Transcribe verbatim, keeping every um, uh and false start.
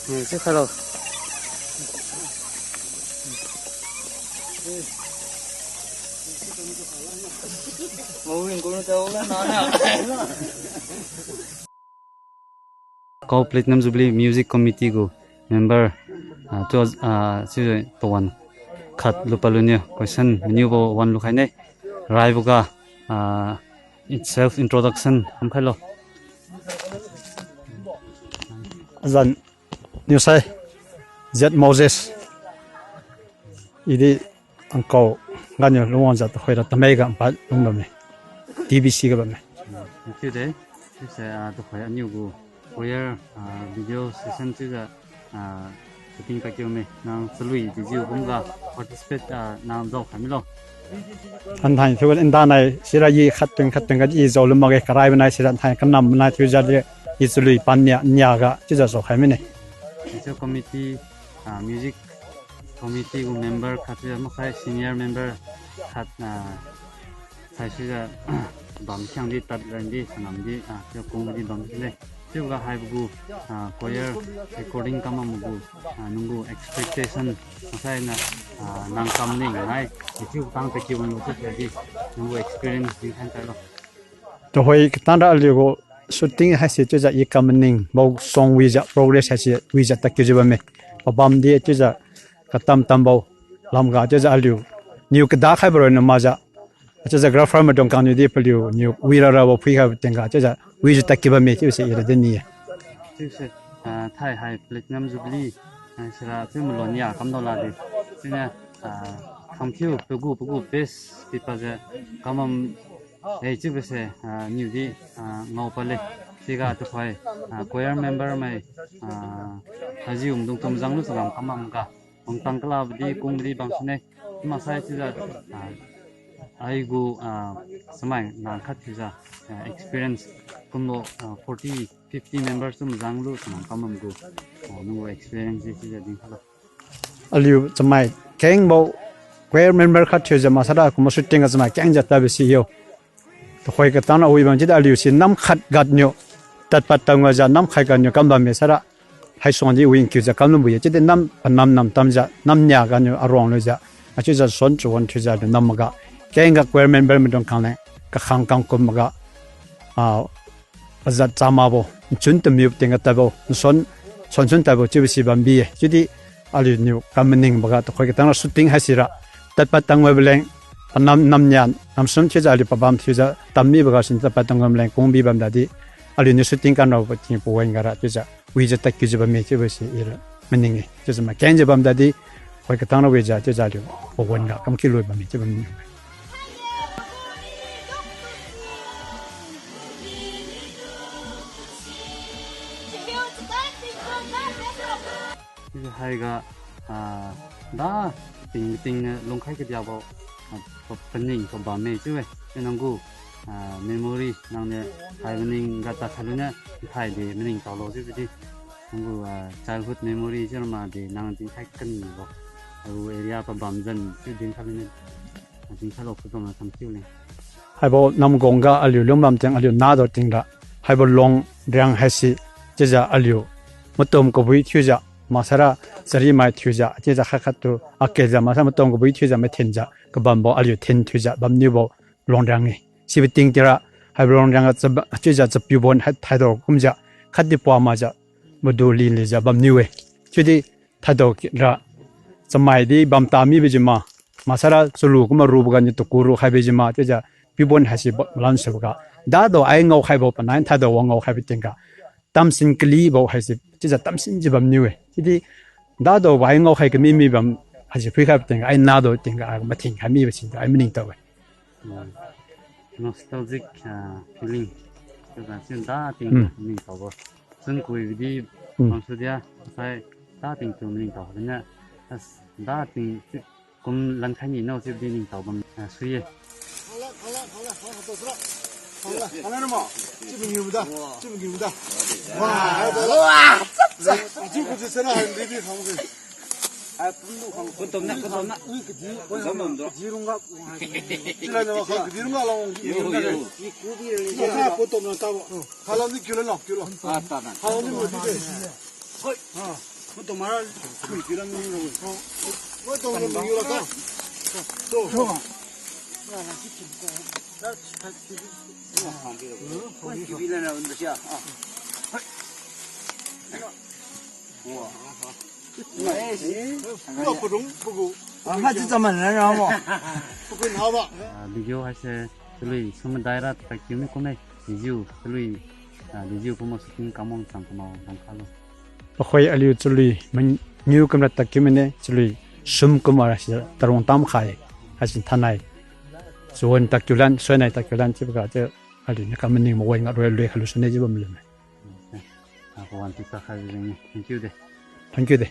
Music hello. Kau Platinum Jubilee Music Committee gu member, ah, tu, ah, si to wan khat lu pa lu niu question meniu bo wan lu khai ne. Rai bu ga, ah, it self introduction ham khai lo. Azan niu sai, Zet Moses. Idi angkau ga niu lungwang zat hoi ra tamei ga mpat lung bamme. T B C ga bamme. Thank you de. Sise, ah, to hoi aniu gu choir, ah, video session chize, ah, shooting ka kiu me. Nang chelui video gum ga participate, ah, nang zau kami lo. Anthai thiu nda nai sira yi khat teng khat teng ga yi zau lu ma ge karai benai sira thai kanam benai thiu za de yi chelui pan nia nia ga chize zau kami ne. Music committee, ah, music committee gu member khat, maksai senior member khat, ah, sai si ze bam siang di tat ran di sanam di, ah, te kung di bam si le. Te ga hai bu gu, ah, choir recording kamam gu, ah, nung gu expectation, maksai na, ah, nang kam ning nai, te tang te ki wang lu te di, nung gu experience di kan ta lo. Te hoi ketang ra aliu gu shooting hai si chize i kam ning bau song wi ze progress hai si wi ze ta ki ze bamme. Pabam di chize katam tam bau lam ga chize aliu niu keda khai bro ne ma ze Achize graph farm dong kang niu di peliu niu wi ra ra bo phui ga ting ga, achize wi ze tak ki bamme chiu se i ra de ni. Chiu se, ah, thai hai Platinum Jubilee, ah, sera chiu melon ya kam dau la de. Chine, ah, kam chiu pe gu, pe gu best pi pa ze kamam, eh, chiu be se, ah, niu di, ah, ngau pa le. Siga te phai, ah, choir member mai, ah, hazium dungtum zang lu se lam kamam ga. Wangtang kela be di, kung be di bam sine. Masai chize, ah, ai gu, ah, samai nang khat chize, ah, experience kumlo, ah, forty, fifty members tum zang lu samang kamam gu, ah, nung gu experience chize ding khat lo. Aliu chamai keng bau choir member khat chize masara kuma shooting ga chamai keng ja ta be si yo. Te hoi ketang na wi bam chi da aliu si nam khat gat niu. Tat pat tang ga ja nam khat gat niu kam bam me sara. Hai song di wing kiu ze kam lu bu ye, chi de nam, nam, nam tam ze, nam nia ga niu a ruang lu ze, a chi ze son chu wan chu ze lu nam ga. Keng ga choir member me dong kang le, ka khang kang kum ga, a, a zat cha ma bo, chun te miu ting ga ta bo, son, son chun ta bo, chi be si bam bi ye. Chi di, aliu niu kam mening ba ga, te hoi ketang na shooting hai si ra, tat pat tang we be leng, a nam, nam nia, nam sun chi ze aliu pa bam chi ze, tam mi ba ga sin tat pat tang we be leng, kung bi bam da di, aliu niu shooting kan ra bo ting pu wen ga ra, chi ze. Wi ze tak ki ze bam me chiu be si i ra mening e. Chiu ze ma keng ze bam da di, hoi ketang na wi ze, chiu ze aliu, pa wan ga, kam ki lui bam me chiu bam me. Chiu hai ga, ah, da, ting, ting, eh, lungkhai ke dia bo, ah, pa, pening pa bam me chiu e. Chiu nang gu, ah, memory nang ne hai mening ga ta kha lu ne, hai de mening tau lo chiu di. Nang gu, ah, childhood memory chiu ma de nang ding hai kan bo. Au area pa bam zan chiu ding kha lu ne. Ding kha lo ku dong na kam chiu le. Hai bo nam gong ga aliu lung bam ting aliu na do ting ra. Hai bo long riang hai si. Chiu ze aliu. Mutum ko bui thiu ze. Masara sari mai thiu ze. Chiu ze khat khat tu. A ke ze masara mutum ko bui thiu ze me thin ze. Ka bam bo aliu thin thiu ze. Bam niu bo. Long riang ni. Sibe ting tira, hai be long riang a chaba, chiu ze chapiu bon hai thai do kum ze, khat di pua ma ze, mudu lin li ze bam niu e. Chiu di thai do ki ra, chamai di bam ta mi be ze ma, masara chulu kuma ru be ga ni tuku ru hai be ze ma, chiu ze piu bon hai si ba, lan se be ga. Da do ai ngau hai bo pa nai thai do wa ngau hai be ting ga. Tamsin keli bo hai si, chiu ze tamsin ze bam niu e. Chiu di, da do wa ai ngau hai ke mi mi bam, hai si pui hai be ting ga, ai na do ting ga, ai ma ting hai mi be si, ai mening tau e. Hmm. Nostalgic, ah, feeling. Chiu ze sin da ting Hmm. ning tau bo. Sun kui bi di Hmm. bam su dia, sai da ting tu ning tau. Bine, as, da ting si kum lan khai ni no si bi di ning tau bam, ah, sui ye. Hang le, hang le, hang le, hang le, hang le. Hang le, hang le, hang le, hang le. Wow. Wow. Wow. Kutom na, kutom na. Kutom na. Kila na ka, kidi rung ga lang. Yo, yo. Ka kutom na ta. Kalam ni kilo lang, kilo. Ah, ta na. Kalam ni mo di de. Hoi. Ah. Kutom mara, kilo ni mo. Kutom na mo la ka. So. Video haise chelui sum dai ra takiu mi kum e, video chelui, video kum shooting kamwang chang kum a bam ka lu. Pehoi aliu chelui, ngiu kum ra takiu mi ne chelui sum kum a si tarung tam khai, haise thanai. Chuan takiu lan, suainai takiu lan, chibe ga te aliu ne kamening me wai nga rui lui kalu sune ji bam le me. Thank you de. Thank you de.